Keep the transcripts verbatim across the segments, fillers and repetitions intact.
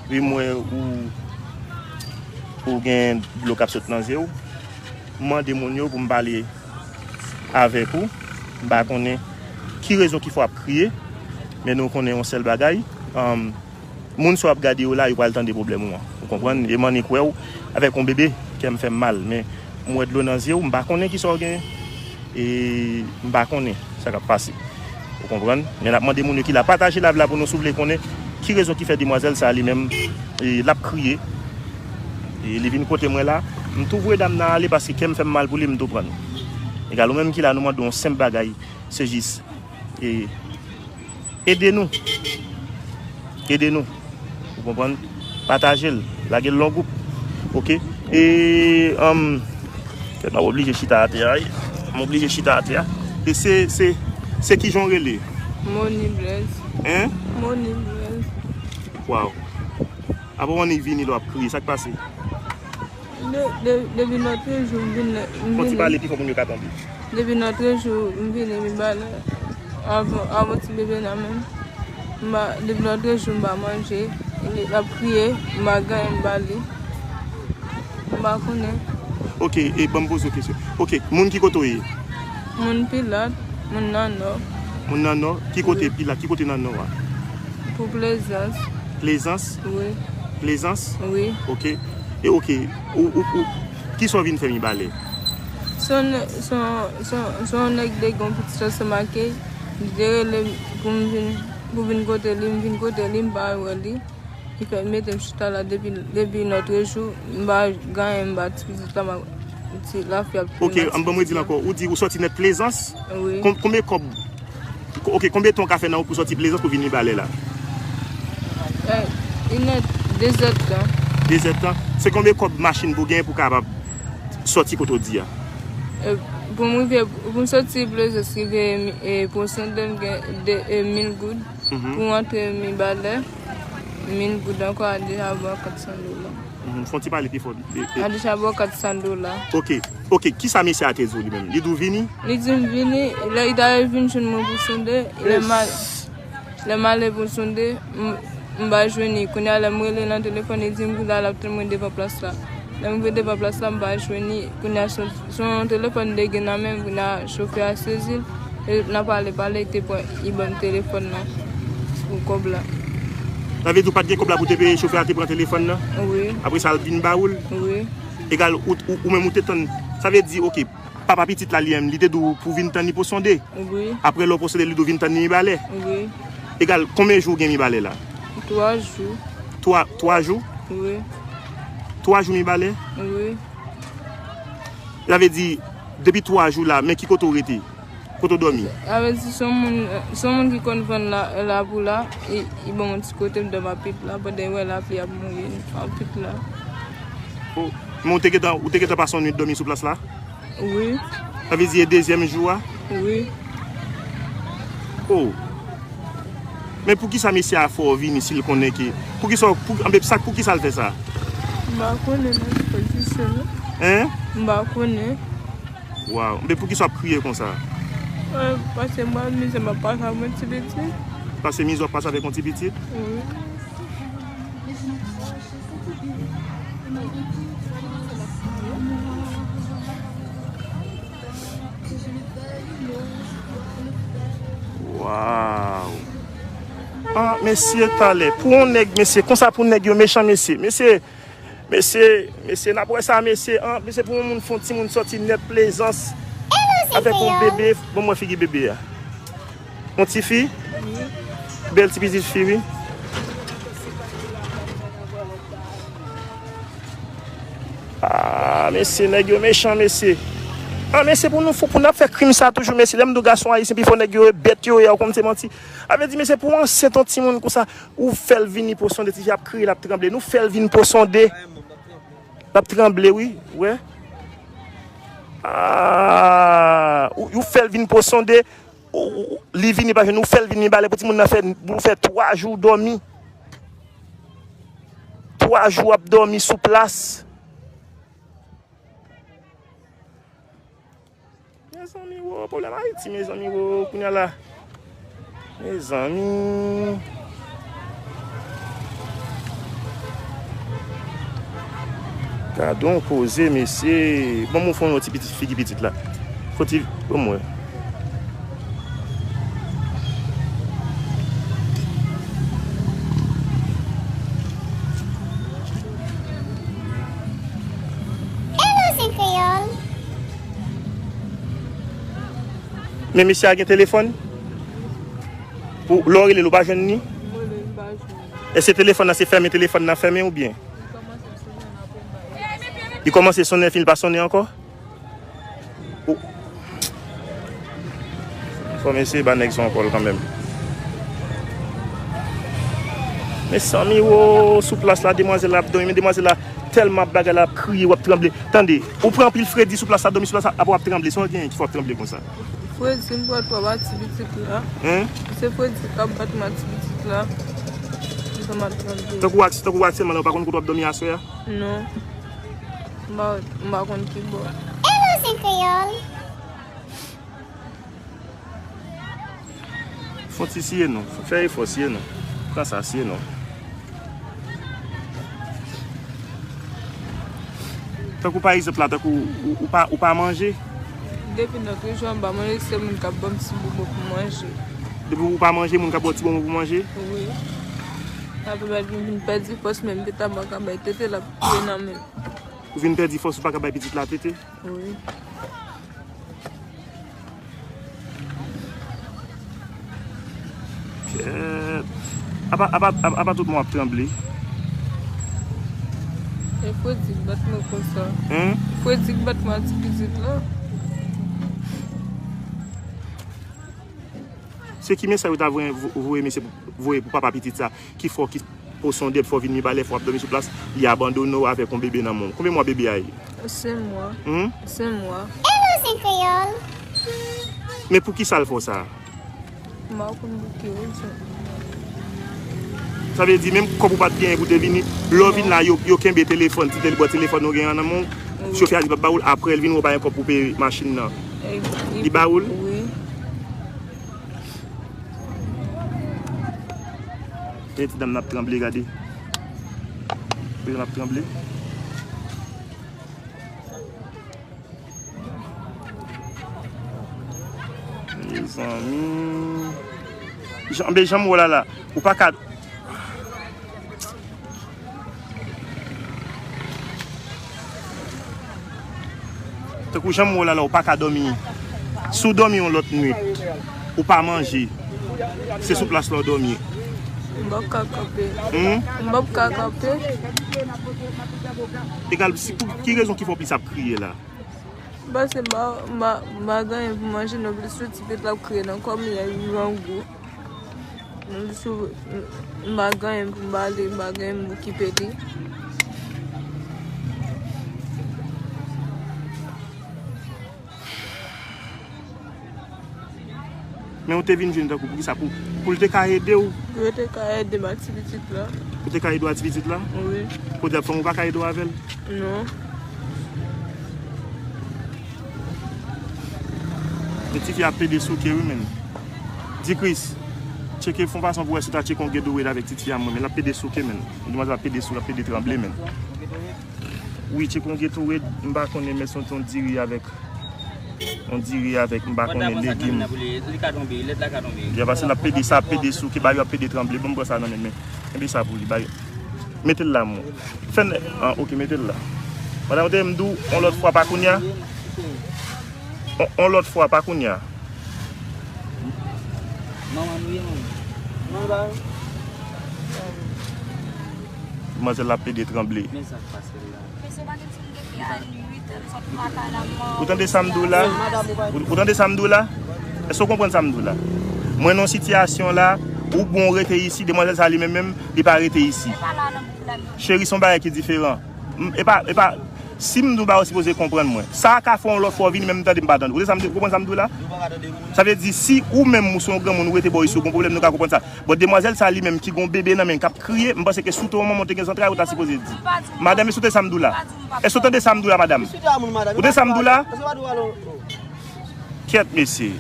Epi m wè ou, ou gen dlo k ap sot nan zye w. M mande moun yo pou m pale avèk ou. M pa konnen ki rezon ki fè w ap kriye, men nou konnen yon sèl bagay. Anm, moun sa w ap gade yo la, yo pral tande pwoblèm ou an. Ou konprann? E m annik wè w avèk yon bebe, kè m fè m mal. Men m wè dlo nan zye w, m pa konnen ki sa w genyen. E m pa konnen sa k ap pase. Ou konprann? Men n ap mande moun yo ki la pataje live la pou nou, si w vle konnen ki rezon ki fè demwazèl sa li menm, e, l ap kriye. E li vin kote mwen la. M tou voye dam nan ale paske kè m fè m mal pou li, m tou pran l. Egal, ou menm ki la, nou mande yon senp bagay, se jis, e, ede nou. Ede nou. Ou konprann? Pataje l. Lage l nan gwoup. Oke? E, anm, m ap oblije chita atè a, wi. M oblije chita atè a. E se, se, se kijan w rele? Moni Blaise. Hein? Moni Blaise. Waw. Apre w annik vini la w ap kriye, sa k pase? De, de, depi lòtrejou m vin, m vini. Fò ti pale pi fò pou moun yo ka tande. Depi lòtrejou m vini Mibalè. Avan, avan ti bebe nan men m. M pa, depi lòtrejou m pa manje. Li ap kriye, m pa gen anyen m ba li. M pa konnen. Oke, e ban m poze w kesyon. Oke, moun ki kote w ye? Moun Pilat, moun nan Nò. Moun nan Nò? Ki kote Pilat? Ki kote nan Nò a? Pou Plezans. Plezans? Wi. Plezans? Wi. Oke. E oke, ou, ou, ou, kisa w vin fè Mibalè? Se yon nè-, se yon, se yon, se yon nèg te gen yon pitit ansanm ak li. Li te rele m pou m vin, pou vin kote li, m vin kote li, m pa wè li. Li fè mete m chita la depi, depi lòtrejou, m pa gen anyen m ba ti pitit la, m a, ti lafi ap. Oke, an ban mwen di l ankò. Ou di ou sòti nèt Plezans? Wi. Kon-, konbyen kòb, oke, konbyen tan w ka fè nan wout pou sòti Plezans pou vin Mibalè la? Eh, li nèt dezèdtan. Dezèdtan? Se konbyen kòb machin pou w genyen pou w kapab sòti kote w di a? Eh, pou m rive, pou m sòti Plezans rive, eh, Ponsonde, m gen de, eh, mil goud. Mhm. Pou antre Mibalè, mil goud ankò, a deja ba w kat san dola. Mhm. Fò w ti pale pi fò. E, e. A deja ba w kat san dola. Oke. Oke. Kisa mesye a te di w li menm? Li di w vini? Li di m vini. Lè li ta vin jwenn mwen Ponsonde, lè m al, lè m ale Ponsonde, m, m pa jwenn li. Kounye a lè m rele nan telefòn, li di m kounye a l ap tann mwen devan plas la. Lè m rive devan plas la, m pa jwenn li. Kounye a se, se yon telefòn li te gen nan men l, kounye a chofè a sezi l. E nan pale, pale, li te pran, li ban m telefòn nan pou kòb la. Sa vle di ou pa t gen kòb la pou te peye chofè a te pran telefòn nan? Wi. Apre sa, l vin ba ou l? Wi. Egal, ou, ou, ou menm ou te tann. Sa vle di, oke, papa pitit la li menm, li te di w pou vin tann li Ponsonde? Wi. Apre lè w Ponsonde, li di w vin tann li Mibalè? Wi. Egal, konbyen jou w gen Mibalè la? Twa jou. Twa, twa jou? Wi. Twa jou Mibalè? Wi. Sa vle di, depi twa jou la, men ki kote w rete? Kote w dòmi? Sa vle di, se yon moun, se yon moun ki konn vann la, la pou la, e, li ban m yon ti kote m dòmi anpit la, pandan l wè lapli ap mouye anpit la. O, men w te gentan, ou te gentan pase yon nwit dòmi sou plas la? Wi. Sa vle di, e dezyèm jou a? Wi. O. Men poukisa mesye a fè w vini si l konnen ke, poukisa, pou, anben, sa, poukisa l fè sa? M pa konnen, non, se pa kesyon, non. Hein? M pa konnen. Waw, men poukisa w ap kriye konsa? Eh, paske m pa mizè m ap pase avèk yon ti pitit. Paske mizè w ap pase avèk yon ti pitit? Wi. Waw. Ah, mesye, talè. Pou yon nèg, mesye, konsa pou nèg yo mechan, mesye. Mesye, mesye, mesye, n ap wè sa, mesye. Ah, mesye, pou yon moun, fè yon timoun sòti nèt Plezans avèk yon bebe. Bon, mwen figi bebe a. Yon ti fi? Bèl ti pitit fi, wi. Ah, mesye, nèg yo mechan, mesye. Ah, mesye, pou nou fou, pou n ap fè krim sa toujou, mesye. Lè m di w gason ayisyen pi fò nèg yo ye, bèt yo ye, ou konn se manti. Sa vle di, mesye, pou w ansent yon timoun konsa, ou fè l vini Ponsonde, ti fi ap kriye, l ap tranble. Nou fè l vin Ponsonde. L ap tranble, wi, wè. Ah, ou, ou fè l vin Ponsonde. Ou, ou, li vini pa jwenn, ou fè l vin Mibalè pou timoun nan fè, pou fè twa jou dòmi. Twa jou w ap dòmi sou plas. Mezanmi, wo, pwoblèm Ayiti, mezanmi, wo, kounye a la. Mezanmi. Gadon koze, mesye. Ban m fè yon ti pitit figi pitit la. Fò ti, ban m wè. Hello, Zen Kreyòl. Men mesye a gen telefòn? Pou, lè w rele l, ou pa jwenn li? Mwen rele l, m pa jwenn li. Èske telefòn nan se fèmen, telefòn nan fèmen oubyen? Li kòmanse sonnen, apre m pa rele. Li kòmanse sonnen, epi l pa sonnen ankò? Ou, fò m eseye ba nèg sa yon kòl kanmenm. Mezanmi, wo, sou plas la, demwazèl la ap dòmi, men demwazèl la tèlman ap bagay la ap kriye, w ap tranble. Tande, ou pran anpil fredi sou plas la, dòmi sou plas la, apre w ap tranble. Sa w genyen ki fè w ap tranble konsa? Fredi, m pran twòp ak ti pitit la. Hen? Se fredi k ap bat mwen ak ti pitit la. Li fè m ap tranble. Tankou ak, tankou aktyèlman la, ou pa konn kote w ap dòmi aswè a? Non. M pa, m pa konn ki bò. Hello, Zen Kreyòl. Fon ti siye non. Fè efò siye non. Pran sa siye non. Tankou pa egzanp la, tankou ou, ou pa, ou pa manje. Depi nan trijou an, m pa manje, se moun k ap ban m ti bonbon pou manje. Depi ou pa manje, moun k ap ba w ti bonbon pou manje? Wi. Apre m vin pèdi fòs, menm tete a m pa ka bay tete l ap kriye nan men m. Ou vin pèdi fòs, ou pa ka bay pitit la tete? Wi. Kèt. Apa, apa, apa, apa tout moun ap tranble? E fredi k bat mwen konsa. Hen? Fredi k bat mwen ak ti pitit la. Se ki mesaj ou ta voye, voye mesye pou, voye pou papa pitit sa ki fè w ki po sonde, fè w vin mibalè, fè w ap dòmi sou plas, li abandone w avèk yon bebe nan men w. Konbyen mwa bebe a ye? Senk mwa. Hen? Senk mwa. Hello, Zen Kreyòl. Men pou ki sa l fè w sa? M pa konn pou ki rezon. Sa vle di, menm kòb ou pa t genyen pou te vini, lè w vin la, yo, yo kenbe telefòn, ti tel bò telefòn ou genyen an nan men w, chofè a di l p ap ba ou l, apre l vin wè w pa gen kòb pou peye machin nan. Li ba ou l? Wi. Gade ti dam nan ap tranble, gade. Gade l ap tranble. Mezanmi. Jan, men jan m wè w la la, ou pa ka. Tankou jan m wè w la la, ou pa ka dòmi. Si w dòmi yon lòt nwit, ou pa manje, se sou plas la w dòmi. M p ap ka kanpe. Hmm? M p ap ka kanpe. Egal, si pou ki rezon ki fè w plis ap kriye la? Paske m pa, m pa, m pa gen anyen pou manje non plis, tou ti pitit la ap kriye nan kò m, li ap grangou. Non plis, m pa gen anyen pou m ba li, m pa gen anyen pou m okipe li. Men ou te vin jwenn tankou, poukisa? Pou, pou l te ka ede w? Pou yo te ka ede m ak ti pitit la. Pou te ka ede w ak ti pitit la? Wi. Kote ap fanm ou pa ka ede w avè l? Non. Men tifi ap pede souke wi, menn. Di Chris, tcheke fon fason pou wè si w ta tcheke yon Gatorade avèk ti tifi a mwen, men l ap pede souke, menn. Demwazèl ap pede souke, ap pede tranble, menn. Wi, tcheke yon Gatorade, m pa konnen, men se yon, yon diri avèk, yon diri avèk, m pa konnen, legim. Li ka tonbe, lèt la ka tonbe. Byen pase, l ap pede sa, ap pede souke, ba yo ap pede tranble. Ban m pran sa nan men l, men. Kenbe sa pou li, ba yo. Mete l la, mon. Fè n, ah, ok, mete l la. Madanm, ou te m di w, yon lòt fwa, pa kounye a. On, on lòt fwa, pa kounye a. Manman nou ye, manman. Manzèl la pede tranble. Men sa k pase la. Ou tande sa m di w la? Ou, ou tande sa m di w la? Èske w konprann sa m di w la? Mwen nan sitiyasyon la, ou bon rete isi, demwazèl sa li menm menm, li pa rete isi. Cheri, se yon bagay ki diferan. M, e pa, e pa, si m di w bagay, ou sipoze konprann mwen. Sa a ka fè yon lòt fwa w vini, menm tande m pa tande. Ou tande sa m di, ou konprann sa m di w la? Sa vle di, si ou menm ou se yon granmoun, ou rete bò isi, ou gon pwoblèm, nou ka konprann sa. Bon, demwazèl sa li menm ki gon bebe nan men l k ap kriye, m panse ke si w te yon manman, w te gen zantray, ou ta sipoze di. Madanm, èske w tande sa m di w la? Èske w tande sa m di w la, madanm? Ou tande sa m di w la? Kèt, mesye.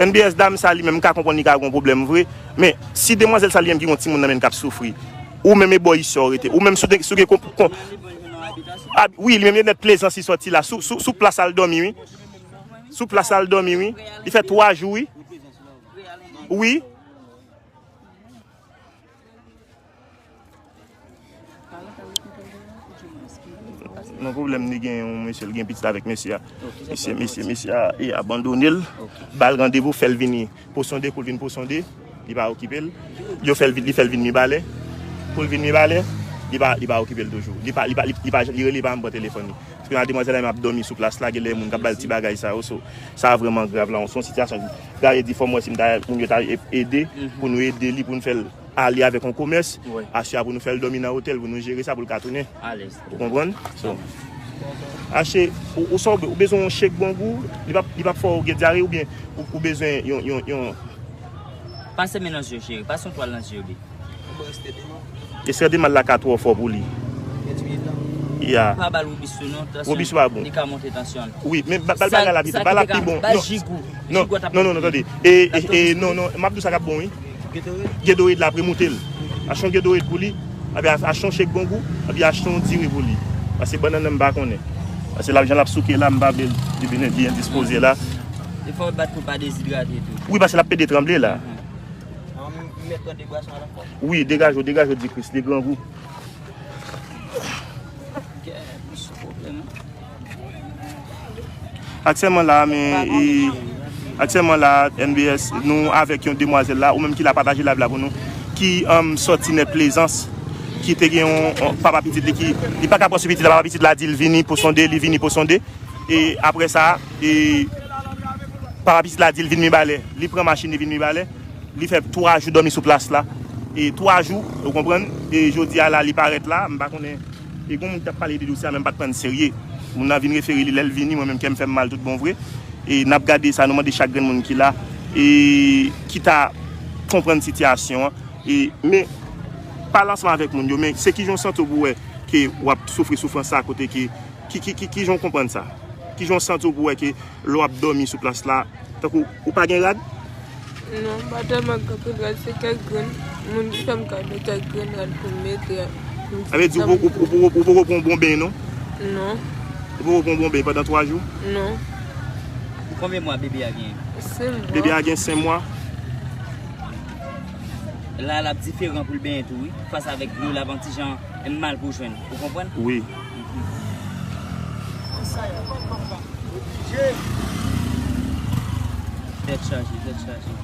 N B S dam sa li menm, m ka konprann li ka gon pwoblèm vre, men si demwazèl sa li menm ki gon timoun nan men l k ap soufri, ou menm e bò isi w rete, ou menm si w te, si w gen kon, kon, Ah, wi, li menm li nèt Plezans li sòti la. Sou, sou, sou plas al dòmi, wi. Sou plas al dòmi, wi. Li fè twa jou, wi. Wi. Non pwoblèm, li gen yon mesye, li gen pitit avèk mesye a. Mesye, mesye, mesye a e abandone l. Ba l randevou, fè l vini Pòsonde, pou l vin Pòsonde, li pa okipe l. Yo fè l vin, li fè l vin Mibalè. Pou l vin Mibalè, li pa, li pa okipe l toujou. Li pa, li pa, li, li pa, li rele, li pa janm pran telefòn li. Paske nan demwazèl la menm ap dòmi sou plas la, genlè moun k ap ba l ti bagay sa yo. So, sa vrèman grav la. Se yon sitiyasyon, gade di fò m wè si m ta, moun yo ta e-, ede, pou nou ede li, pou nou fè l ale avèk yon komès, aswè a pou nou fè l dòmi nan otèl, pou nou jere sa, pou l ka tounen. Ou konprann? So, achte, ou, ou sa w be-, ou bezwen yon chèk Grangou, li p ap, li p ap fè w gen dyare oubyen ou, ou bezwen yon, yon, yon. Pase men nan zye w, cheri. Pase yon twal nan zye w, baby. Estrè de mal la ka twò fò pou li. Ya. Pa ba l Wobis tou non, tansyon. Wobis pa bon. Li ka monte tansyon l. Wi, men ba, ba l bagay la pito, ba l la pi bon. Ba l jigou. Non, non, non, non, tande. E, e, e, non, non, m ap di w sa k ap bon, wi. Gatorade la ap remoute l. Achte yon Gatorade pou li, epi achte yon chèk Grangou, epi achte yon diri pou li. Paske bannann nan m pa konnen. Paske l ap, jan l ap souke la, m pa vle l li vin, li endispoze la. E fò w bat pou l pa dezidrate tou. Wi, paske l ap pede tranble la. Wi, degaje w, degaje w, di Kris, li grangou. Aktyèlman la, men, e, aktyèlman la, N B S, nou avèk yon demwazèl la, ou menm ki la, pataje live la pou nou, ki, um, sòti nèt Plezans, ki te gen yon, yon papa pitit li ki, li pa ka pran sou pitit la, papa pitit la di l vini Pòsonde, li vini Pòsonde. E apre sa, e, papa pitit la di l vin Mibalè. Li pran machin, li vin Mibalè. Li fè twa jou dòmi sou plas la. E twa jou, ou konprann? E jodi a la, li parèt la, m pa konnen. E gen moun ki t ap pale de dosye a, men m pa t pran l serye. Moun nan vin refere li, lè l vini, mwen menm kè m fè m mal tout bon vre. E n ap gade sa, nou mande chak grenn moun ki la, e ki ta konprann sitiyasyon an. E, men, pale ansanm avèk moun yo, men se kijan w santi w pou wè ke w ap soufri soufrans sa kote ke, ki, ki, ki, kijan w konprann sa? Kijan w santi w pou wè ke lè w ap dòmi sou plas la, tankou ou pa gen rad? Non, m pa tèlman gen anpil rad, se kèk grenn moun ki fè m ka gen kèk grenn rad pou m mete. Sa vle di ou, ou, ou, ou, ou poko pran bon beny, non? Non. Ou poko pran bon beny pandan twa jou? Non. Konbyen mwa bebe a genyen? Senk mwa. Bebe a gen senk mwa. La, l ap diferan pou l benyen tou, wi. Fas avèk dlo, l ap yon ti jan mal pou jwenn. Ou konprann? Wi. Tèt chaje, tèt chaje.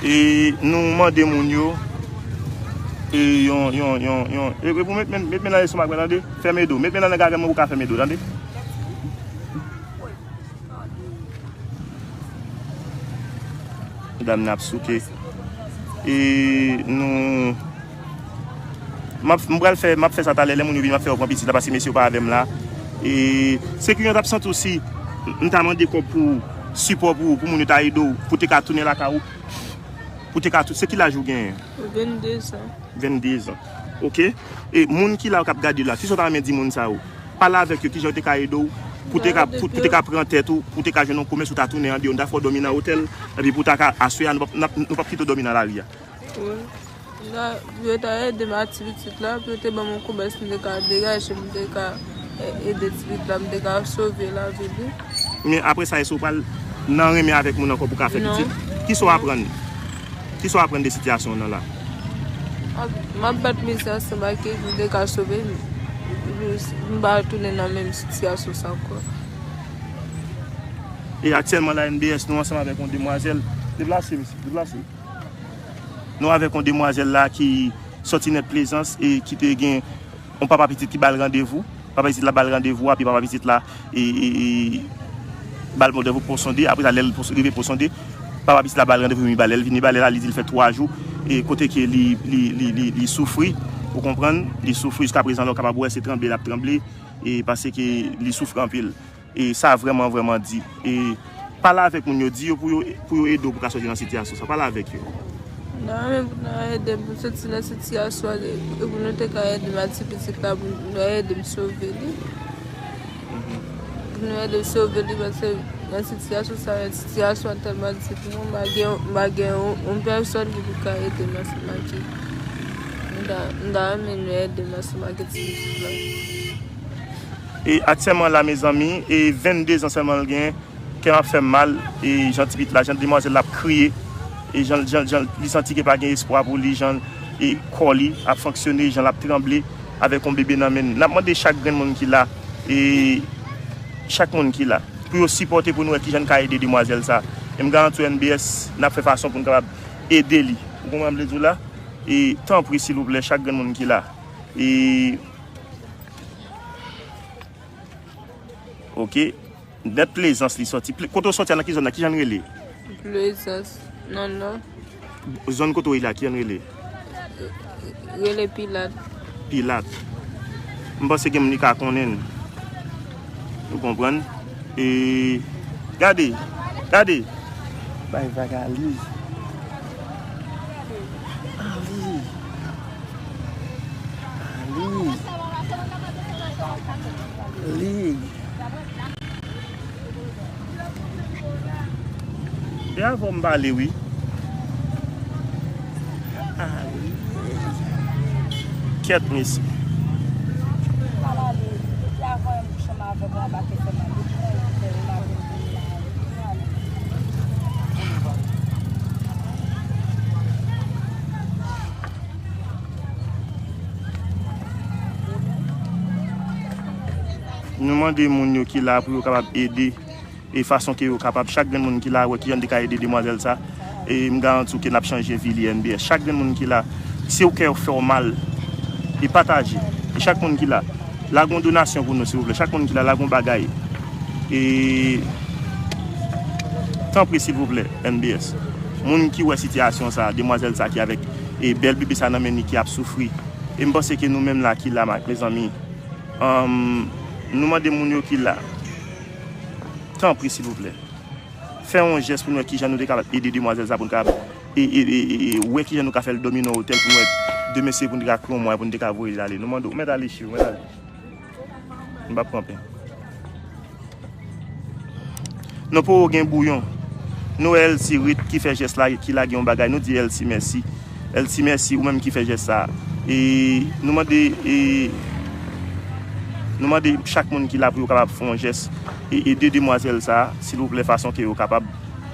E nou mande moun yo, e yon, yon, yon, yon, e, e pou met men, met men nan lestomak mwen, tande? Fèmen do. Met men nan gagann mwen pou ka fèmen do, tande? Medam nan ap souke. E nou, m ap, m pral fè, m ap fè sa talè, lè moun yo vini, m ap fè yo pran pitit la, paske mesye yo pa avè m la. E se ki yon t ap santi w si m ta mande kòb pou sipò pou, pou moun yo ta ede w, pou te ka tounen lakay ou, pou te ka tou-, se ki laj ou genyen? Venndezan. Venndezan. Oke. E moun ki la yo k ap gade la, kisa w ta renmen di moun sa yo? Pale avèk yo, kijan yo te ka ede w, pou te ka, pou, pou te ka pran tèt ou, pou te ka jwenn yon komès ou ta tounen andeyò, nou ta fè w dòmi nan otèl, epi pou ta ka aswè a, nou p ap, n ap, nou p ap kite w dòmi nan lari a. Wi. La, pou yo ta ede m ak ti pitit la, pou yo te ban m yon komès, m te ka degaje, m te ka, e, ede ti pitit la, m te ka sove lavi li. Men apre sa, èske w pral nan renmen avèk moun ankò pou ka fè pitit? Non. Kisa w aprann? Kisa w aprann de sitiyasyon w nan la? M ap, m ap bat mizè ansanm ak li pou m te ka sove m. M pa tounen nan menm sitiyasyon sa ankò. E aktyèlman la, N B S, nou ansanm avèk yon demwazèl. Deplase, mesye, deplase. Nou avèk yon demwazèl la ki sòti nèt Plezans e ki te gen yon papa pitit ki ba l randevou. Papa pitit la ba l randevou, epi papa pitit la, e, e, e, ba l randevou Pòsonde. Apre sa, lè l Pòs-, rive Pòsonde, papa pitit la ba l randevou Mibalè. Lè l vin Mibalè la, li di l fè twa jou, e kote ke li, li, li, li, li soufri, ou konprann? Li soufri jiskaprezan, lè w kapab wè, se tranble l ap tranble, e paske li soufri anpil. E sa vrèman, vrèman di. E pale avèk moun yo, di yo pou yo, pou yo ede w pou ka sòti nan sitiyasyon sa. Pale avèk yo. Nan renmen pou nou ede m pou soti nan sitiyasyon an, e pou nou te ka ede m ak ti pitit la, pou nou ede m sove li. Pou nou ede m sove li, paske nan sitiyasyon sa, sitiyasyon an tèlman di pou mwen, m pa gen, m pa gen yon, yon pèsòn ki pou ka ede m ansanm ak li. M ta, m ta renmen nou ede m ansanm ak ti pitit la. E aktyèlman la, mezanmi, e vennde zan sèlman l gen. Kè m ap fè m mal, e jan ti pitit la, jan demwazèl la ap kriye, e jan, jan, jan li santi ke pa gen espwa pou li, jan e kò li ap fonksyone, jan l ap tranble avèk yon bebe nan men l. N ap mande chak grenn moun ki la, e chak moun ki la, pou yo sipòte pou nou wè kijan n ka ede demwazèl sa. E m garanti w N B S, n ap fè fason pou n kapab ede li. Ou konprann m vle di w la? E tanpri, silvouplè, chak grenn moun ki la. E, oke. Nèt Plezans li sòti. Ple-, kote w sòti a, nan ki zòn nan? Ki jan l rele? Plezans, nan nò. Zòn kote w ye la, ki jan l rele? Rele Pilat. Pilat. M panse gen moun ki ka konnen l. Ou konprann? E, gade, gade. Bay vag a li. A li. A li. Li. E avè w m pale, wi. Kèt, mesye. Nou mande moun yo ki la pou yo kapab ede, e fason ke yo kapab, chak grenn moun ki la, wè kijan li ka ede demwazèl sa. E m garanti w ke n ap chanje vi li, N B S. Chak grenn moun ki la, si w kè w fè w mal, e pataje. E chak moun ki la, lage yon donasyon pou nou, silvouplè. Chak moun ki la, lage yon bagay. E tanpri, silvouplè, N B S. Moun ki wè sitiyasyon sa, demwazèl sa ki avèk e bèl bebe sa nan men li ki ap soufri. E m panse ke nou menm la ki la, ma-, mezanmi, anm, nou mande moun yo ki la, tanpri, silvouplè, fè yon jès pou nou wè kijan nou te kapab ede demwazèl sa, pou nou kapab e, e, e, e, e, wè kijan nou ka fè l domine otèl, pou nou wè demen se pou nou te ka kle yon mwayen pou nou te ka voye l ale. Nou mande w, mèt ale, cheri, mèt ale. M p ap pran pen. Nou poko gen bouyon. Nou wè Elsie Rit ki fè jès la, ki lage yon bagay. Nou di Elsie mèsi. Elsie mèsi, ou menm ki fè jès sa. E nou mande, e nou mande chak moun ki la pou yo kapab fè yon jès e ede demwazèl sa, silvouplè, fason ke yo kapab.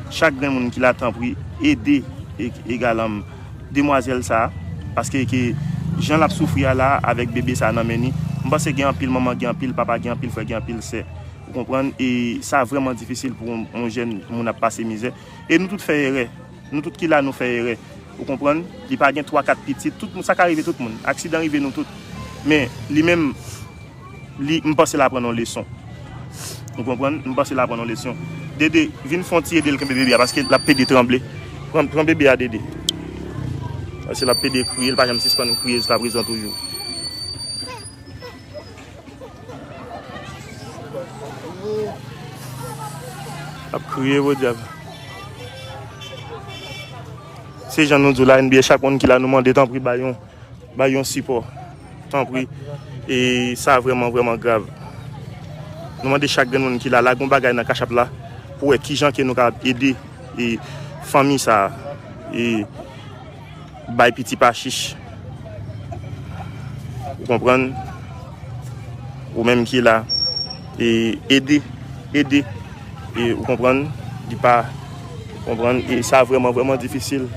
Chak grenn moun ki la, tanpri, ede e, egalan demwazèl sa, paske ke jan l ap soufri a la avèk bebe sa nan men li, m panse gen anpil manman, gen anpil papa, gen anpil frè, gen anpil sè. Ou konprann? E sa vrèman difisil pou yon, yon jèn moun ap pase mizè. E nou tout fè erè. Nou tout ki la, nou fè erè. Ou konprann? Li pa gen twa, kat pitit. Tout moun, sa ka rive tout moun. Aksidan rive nou tout. Men, li menm, li, m panse l aprann yon leson. Ou konprann? M panse l aprann yon leson. Dede, vin fè yon ti ede l kenbe bebe a, paske l ap pede tranble. Pran, pran bebe a, Dede. Paske l ap pede kriye, l pa janm sispann kriye jiskaprezan toujou. L ap kriye, podyab. Se jan nou di w la, N B S, chak moun ki la, nou mande, tanpri, bay yon, bay yon sipò. Tanpri. E sa vrèman, vrèman grav. Nou mande chak grenn moun ki la, lage yon bagay nan Cash App la, pou wè kijan ke nou kapab ede, e fanmi sa a. E bay piti pa chich. Ou konprann? Ou menm ki la, e ede, ede. E ou konprann? Li pa, ou konprann? E sa vrèman, vrèman difisil.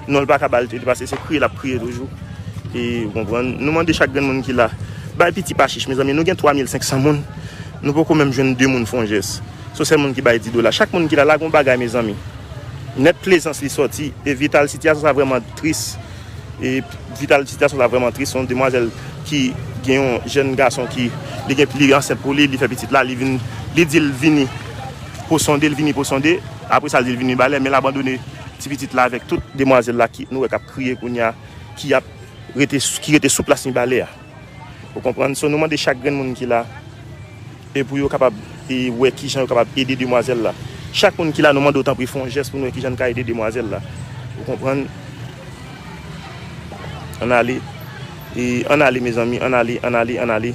Non, li pa ka ba l tete, paske se kriye l ap kriye toujou. E ou konprann? Nou mande chak grenn moun ki la, bay piti pa chich, mezanmi. Nou gen twa mil senk san moun. Nou poko menm jwenn de moun fè yon jès. Se yon sèl moun ki bay dis dola. Chak moun ki la, lage yon bagay, mezanmi. Nèt Plezans li sòti. E Vital, sitiyasyon sa vrèman tris. E Vital, sitiyasyon sa vrèman tris. Se yon demwazèl ki gen yon jèn gason ki, li gen, li ansent pou li, li fè pitit la, li vin, li di l vini pou sonde, l vini pou sonde. Apre sa, l di l vini ba lè, men l abandone ti pitit la avèk tout demwazèl la ki, nou wè k ap kriye kounye a, ki ap rete, ki rete sou plas li ba lè a. Ou konprann? So, nou mande chak grenn moun ki la, e pou yo kapab, e wè kijan yo kapab ede demwazèl la. Chak moun ki la, nou mande w tanpri fè yon jès pou nou wè kijan n ka ede demwazèl la. Ou konprann? Ann ale. E ann ale, mezanmi, ann ale, ann ale, ann ale.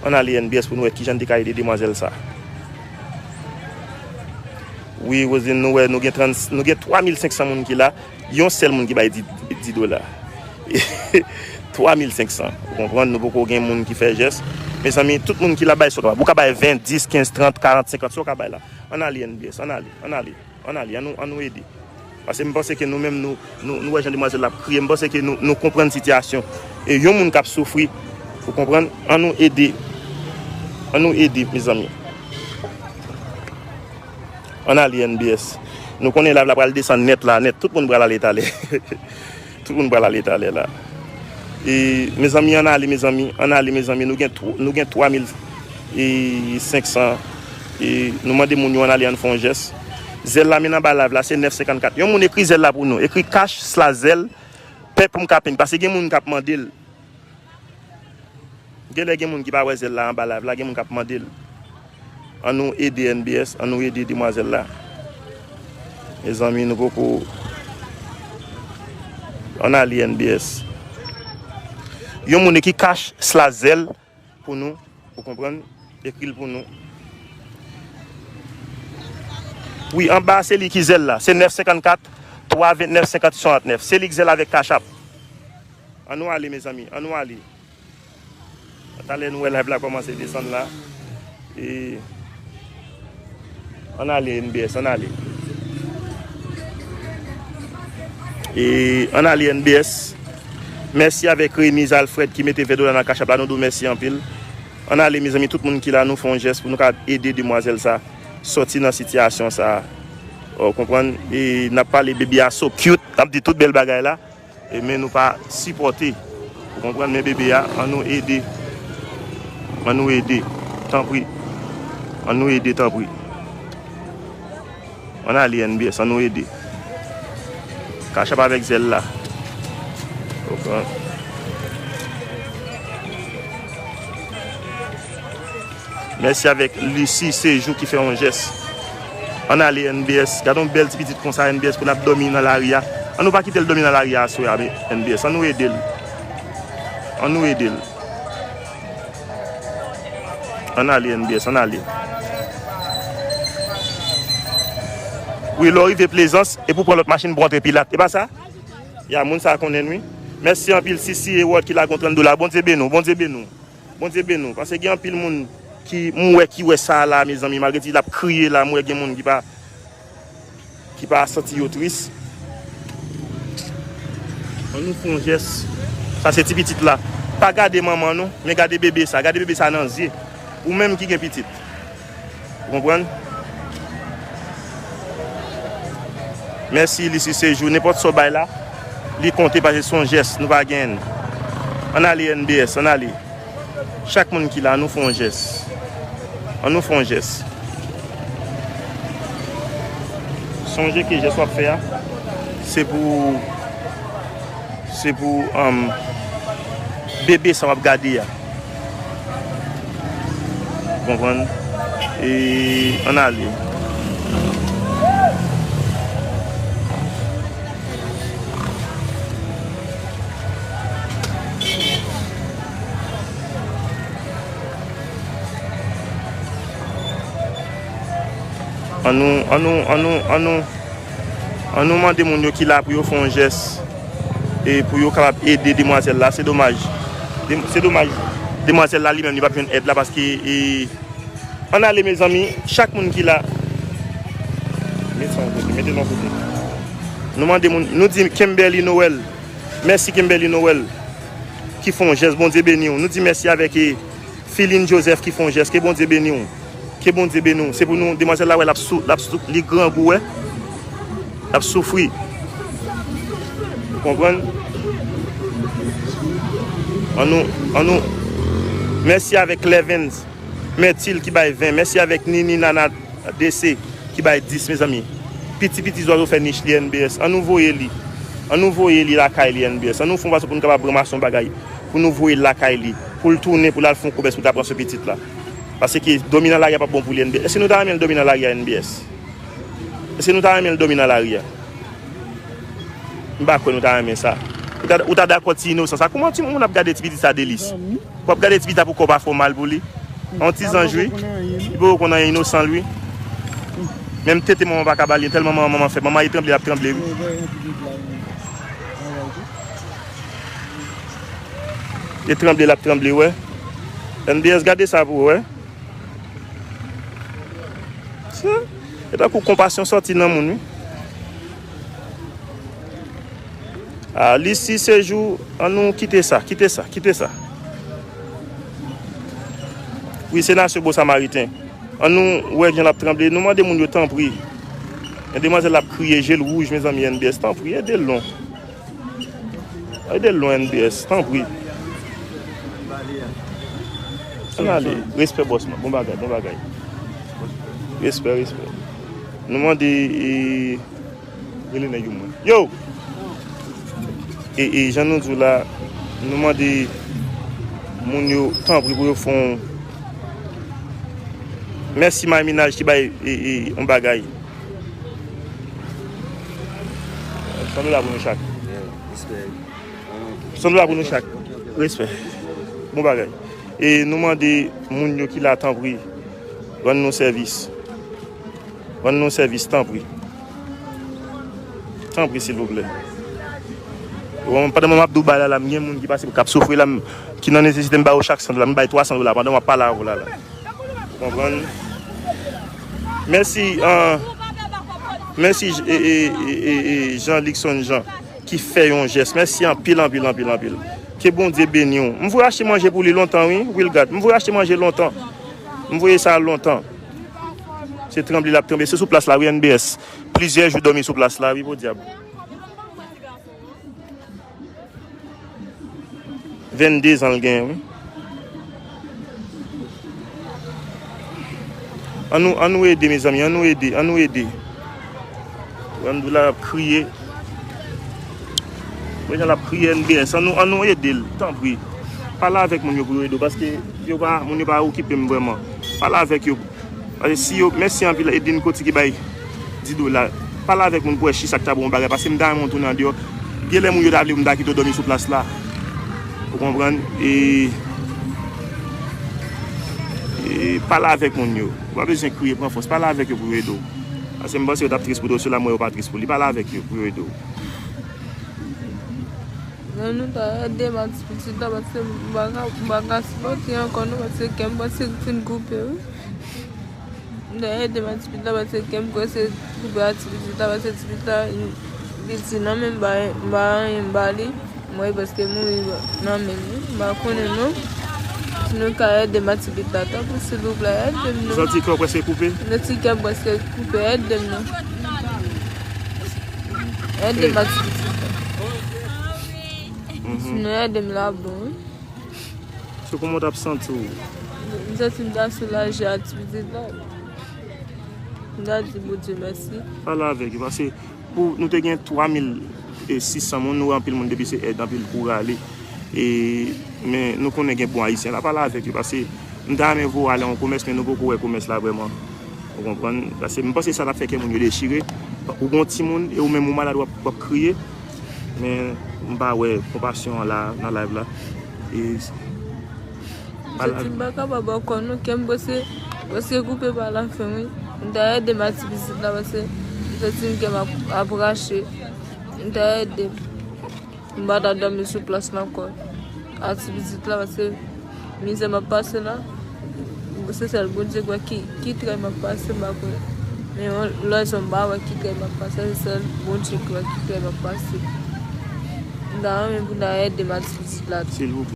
Ann ale N B S pou nou wè kijan n te ka ede demwazèl sa. Wi, Roseline, nou wè, nou gen trant, nou gen twa mil senk san moun ki la. Yon sèl moun ki bay dis, dis dola. twa mil senk san. Ou konprann? Nou poko gen moun ki fè jès. Mezanmi, tout moun ki la bay sa w kapab. Ou ka bay ven, dis, kenz, trant, karant, senkant, sa w ka bay la. Ann ale N B S, ann ale, ann ale, ann ale, ann nou, ann nou ede. Paske m panse ke nou menm, nou, nou, nou wè jan demwazèl la ap kriye. M panse ke nou, nou konprann sitiyasyon. E yon moun k ap soufri, ou konprann? Ann nou ede. Ann nou ede, mezanmi. Ann ale N B S. Nou konnen live la pral desann nèt la, nèt. Tout moun pral ale talè. Tout moun pral ale talè la. E, mezanmi, ann ale, mezanmi. Ann ale, mezanmi. Nou gen tw-, nou gen twa mil e senk san. E, nou mande moun yo ann ale, ann fè yon jès. Zèl la, men anba live la, se nèf senkannkat. Yon moun ekri zèl la pou nou. Ekri cash slash zèl. Pè pou m ka peng. Paske gen moun k ap mande l. Genlè gen moun ki pa wè zèl la anba live la, gen moun k ap mande l. Ann nou ede N B S, ann nou ede demwazèl la. Mezanmi, nou poko. Ann ale N B S. Yon moun ekri cash slash zèl pou nou, ou konprann? Ekri l pou nou. Wi, anba se li ki zèl la. Se nèf senkannkat, twa vennèf, senkant, swasantnèf. Se li ki zèl avèk Cash App. Ann nou ale, mezanmi. Ann nou ale. Talè nou wè live la kòmanse desann la. E, ann ale N B S, ann ale. E, ann ale N B S. Mèsi avèk Remiz Alfred ki mete ven dola nan Cash App la. Nou di w mèsi anpil. Ann ale, mezanmi, tout moun ki la, nou fè yon jès pou nou ka ede demwazèl sa sòti nan sitiyasyon sa. Ou konprann? E n ap pale, baby a so cute. N ap di tout bèl bagay la. E men nou pa sipòte. Ou konprann? Men bebe a, ann nou ede. Ann nou ede. Tanpri. Ann nou ede, tanpri. Ann ale N B S, ann nou ede. Cash App avèk zèl la. Ou konprann? Mèsi avèk Lucie Sejou ki fè yon jès. Ann ale N B S. Gade yon bèl ti pitit konsa, N B S, pou l ap dòmi nan lari a. Ann nou pa kite l dòmi nan lari a aswè a, N B S. Ann nou ede l. Ann nou ede l. Ann ale N B S, ann ale. Wi, lè w rive Plezans, epi w pran lòt machin pou w antre Pilat. E pa sa? Ya, moun sa konnen, wi. Mèsi anpil, Sisi Ewòd ki lage yon trannde dola. Bondye beni w, Bondye beni w. Bondye beni w. Paske gen anpil moun ki, m wè ki wè sa la, mezanmi. Malgre ti l ap kriye la, m wè gen moun ki pa, ki pa santi yo tris. Ann nou fè yon jès. Sa se ti pitit la. Pa gade manman nou, men gade bebe sa. Gade bebe sa nan zye. Ou menm ki gen pitit. Ou konprann? Mèsi, Lisi Sejou. Nenpòt sa w bay la, li konte paske se yon jès. Nou pa genyen l. Ann ale N B S, ann ale. Chak moun ki la, ann nou fè yon jès. Ann nou fè yon jès. Sonje ke jès w ap fè a, se pou, se pou, um, bebe sa w ap gade a. Konprann? E ann ale. Ann nou, ann nou, ann nou, ann nou, ann nou mande moun yo ki la pou yo fè yon jès e pou yo kapab ede demwazèl la. Se domaj. Dem-, se domaj. Demwazèl la li menm, li p ap jwenn èd la paske, e, ann ale, mezanmi, chak moun ki la. Met sa yon kote, mete l yon kote. Nou mande moun, nou di Kimberly Noël. Mèsi Kimberly Noël ki fè yon jès, Bondye beni w. Nou di mèsi avèk, e, Filine Joseph ki fè yon jès, ke Bondye beni w. Ke Bondye beni w. Se pou nou, demwazèl la wè l ap sou, l ap sou, li grangou, wè. L ap soufri. Ou konprann? Ann nou, ann nou. Mèsi avèk Clevens. Mètil ki bay ven. Mèsi avèk Nini Nana D C ki bay dis, mezanmi. Piti piti zwazo fè nich li N B S. Ann nou voye li. Ann nou voye li lakay li N B S. Ann nou fè yon fason pou nou kapab ranmase yon bagay. Pou nou voye l lakay li. Pou l tounen, pou l al fè yon komès, pou l ta pran swen pitit la. Paske dòmi nan lari a p ap bon pou li N B S. Èske nou ta renmen l dòmi nan lari a N B S? Èske nou ta renmen l dòmi nan lari a? M pa kwè nou ta renmen sa. Ou ta, ou ta dakò ti inosan sa? Kouman timoun ap gade ti pitit sa Delis? W ap gade ti pitit la pou kò w pa fè w mal pou li? Yon ti zanj, wi. Li poko konn anyen, inosan l, wi. Menm tete manman pa ka ba li, tèlman manman, manman fè. Manman e tranble, l ap tranble, wi. E tranble l ap tranble, wè. N B S, gade sa pou w wè. Se, e tankou konpasyon sòti nan moun, wi. A, Lisi Sejou, an nou kite sa, kite sa, kite sa. Wi, se nasyon bon samariten. An nou wè jan l ap tranble. Nou mande moun yo tanpri. Yon demwazèl ap kriye, je l wouj, mezanmi, N B S, tanpri, ede l non. Ede l non, N B S, tanpri. Ann ale. Respè, bòs mwen. Bon bagay, bon bagay. Respè, respè. Nou mande, e, rele nèg yo mwen. Yo! E, e, jan nou di w la, nou mande moun yo, tanpri, pou yo fè yon, mèsi May Minaj ki bay, e, e, yon bagay. San dola pou nou chak. San dola pou nou chak. Respè. Bon bagay. E nou mande moun yo ki la, tanpri, rann nou sèvis. Rann nou sèvis, tanpri. Tanpri, silvouplè. Bon, pandan mwen ap di w bagay la, la, m gen moun ki pase, k ap soufri la, m, ki nan nesesite, m ba yo chak san dola, m bay twa san dola pandan m ap pale avè w la, la. Ou konprann? Mèsi, ah, mèsi, e, e, e, e, e, Jean Luckson Jean, ki fè yon jès. Mèsi anpil, anpil, anpil, anpil. Ke Bondye beni w. M voye achte manje pou li lontan, wi, Wilgard. M voye achte manje lontan. M voye sa lontan. Se tranble l ap tranble. Se sou plas la, wi, N B S. Plizyè jou dòmi sou plas la, wi, podyab. Vennde zan l genyen, wi. An nou, an nou ede, mezanmi, an nou ede, an nou ede. Wè m di w la, l ap kriye. Wè jan l ap kriye, N B S. An nou, an nou ede l, tanpri. Pale avèk moun yo pou yo ede w, paske yo pa, moun yo pa okipe m vrèman. Pale avèk yo. Paske si yo, mèsi anpil Edine Coty ki bay di dola. Pale avèk moun pou wè si sa k ta bon bagay, paske m ta renmen w tounen andeyò. Genlè moun yo ta vle pou m ta kite w dòmi sou plas la. Ou konprann? E, e pale avèk moun yo. Ou pa bezwen kriye, pran fòs. Pale avèk yo pou yo ede w. Paske m panse yo t ap tris pou tèt yo, sila m wè yo pa tris pou li. Pale avèk yo pou yo ede w. Nan nou ta ede m ak ti pitit la, paske m pa ka, m pa ka sipòte ankò non, paske kè m prèske fin koupe, wi. Nou ta ede m ak ti pitit la, paske kè m prèske koupe ak ti pitit la, paske ti pitit la, li piti nan men m, m pa, m pa anyen m ba li. Mwen, li prèske mouri nan men m, wi. M pa konnen non. Si nou ka ede m ak ti pitit la, tanpri, silvouplè, ede m non. Santi kè w prèske koupe? Santi kè m prèske koupe, ede m non. Ede m ak ti pitit la. Mhm. Sinon, ede m la bon, wi. Se kòman w t ap santi w? M santi m ta soulaje ak ti pitit la. M ta di Bondye mèsi. Pale avèk yo, paske pou nou te gen twa mil sis san moun, nou wè anpil moun depi se èd, anpil pou rale. E, men nou konnen gen bon Ayisyen la, pale avèk yo, paske m ta renmen voye w al nan yon komès, men nou poko wè komès la vrèman. Ou konprann? Paske m panse sa t ap fè kè moun yo dechire. Ou gon timoun, e ou menm ou malad, w ap, w ap kriye. Men m pa wè konpasyon an la, nan live la. E, m santi m pa kapab ankò non, kè m prèske, prèske koupe pa lafen, wi. Nou ta ede m ak ti pitit la, paske m santi m kè m ap, ap rache. Nou ta ede m. M pa ta dòmi sou plas la ankò. Ak ti pitit la, paske mizè m ap pase la, se sèl Bondye k wè ki, ki trè m ap pase, m pa konnen. Men yon lèzòm pa wè ki trè m ap pase, se sèl Bondye k wè ki trè m ap pase. M ta renmen pou n ta ede m ak ti pitit la tou. Silvouplè.